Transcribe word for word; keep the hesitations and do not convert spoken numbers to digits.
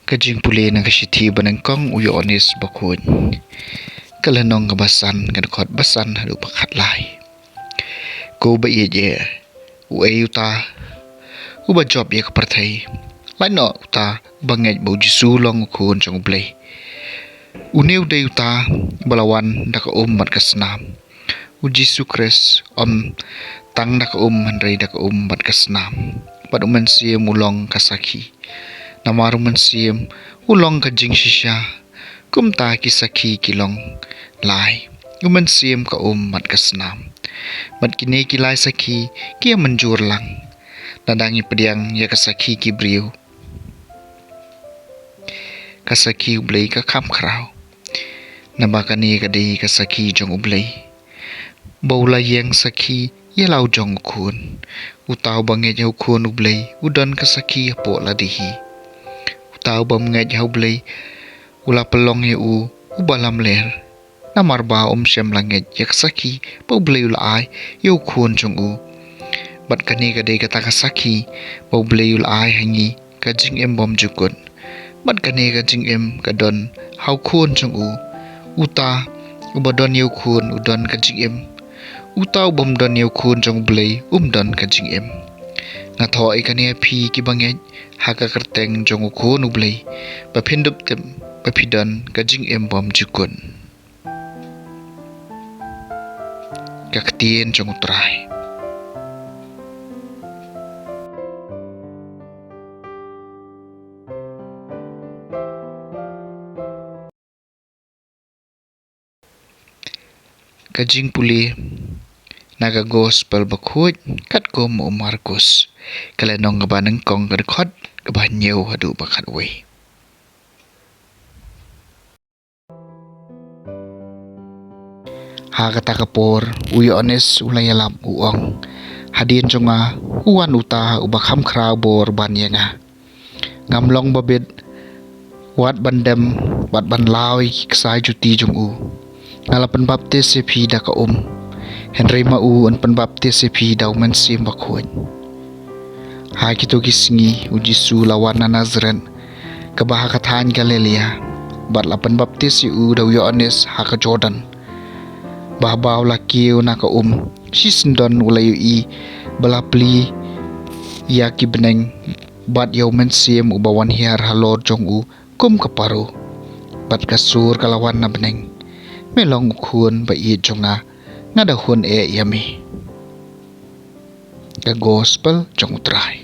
Ka jingpule na ka shithi ba nyngkong u Ïoannis Bakhuid. Ka lynnong kaba san, ka dkhot ba san haduh ba khatlai. Ko ba ïeit, uei uta uba jop ïa ka pyrthei? Lait noh, uta uba ngeit ba u Jisu u long u Khun jong U Blei. Une u dei uta uba la wan da ka um bad ka snam. U Jisu Khrist ym tang da ka um, hynrei da ka um bad ka snam. Bad U Mynsiem u long ka sakhi. Namar U Mynsiem u long ka jingshisha, kumta ki sakhi ki long lai: U Mynsiem, ka um bad ka snam. Bad kine ki lai sakhi ki ïa mynjur lang. Lada ngi pdiang ïa ka sakhi ki briew, ka sakhi U Blei ka kham khraw. Naba kane ka dei ka sakhi jong U Blei, ba u la ïeng sakhi ïa la u jong U Khun. Uta uba ngeit ha U Khun U Blei u don ka sakhi hapoh lade hi. Uta u bym ngeit ha U Blei u la pynlong ïa u uba lamler, namar ba um shym la ngeit ïa ka sakhi ba U Blei u la ai ïa U Khun jong u. Bad kane ka dei kata ka sakhi ba U Blei u la ai ha ngi, ka jingim bymjukut. Bad kane ka jingim ka don ha U Khun jong u. Uta uba don ïa U Khun u don ka jingim. Uta u bym don ïa U Khun jong U Blei um don ka jingim. Nga thoh ïa kane ha phi kiba ngeit, ha ka kyrteng jong U Khun U Blei, ba phin dup tip ba phi don ka jingim bymjukut. Ka ktien jong U Trai. Ka jingpule na ka Gospel Bakhuid katkum u Markus, ka lynnong kaba nyngkong, ka dkhot kaba hynñiew haduh ba khatwei. Ha kata ka por u Ïoannis u la ïalap, u ong: Hadien jong nga u wan uta uba kham khraw bor ban ïa nga. Ngam long ba bit wat ban dem bad ban law ïa ki ksai juti jong u. Nga la pynbaptis ïa phi da ka um, hynrei ma u un pynbaptis ïa phi da U Mynsiem Bakhuid. Ha kito ki sngi u Jisu u la wan na Nasaret, kaba ha ka thaiñ Galilea, bad la pynbaptis ïa u da u Ïoannis ha ka Jordan. Ba haba u la kiew na ka um, shisyndon u la ïohi ba la plie ïa ki bneng bad ïa U Mynsiem uba wan hiar halor jong u kum ka paru. Bad ka sur ka la wan na bneng: Me long U Khun ba ïeit jong nga, nga da hun eh ïa me. Ka Gospel jong U Trai.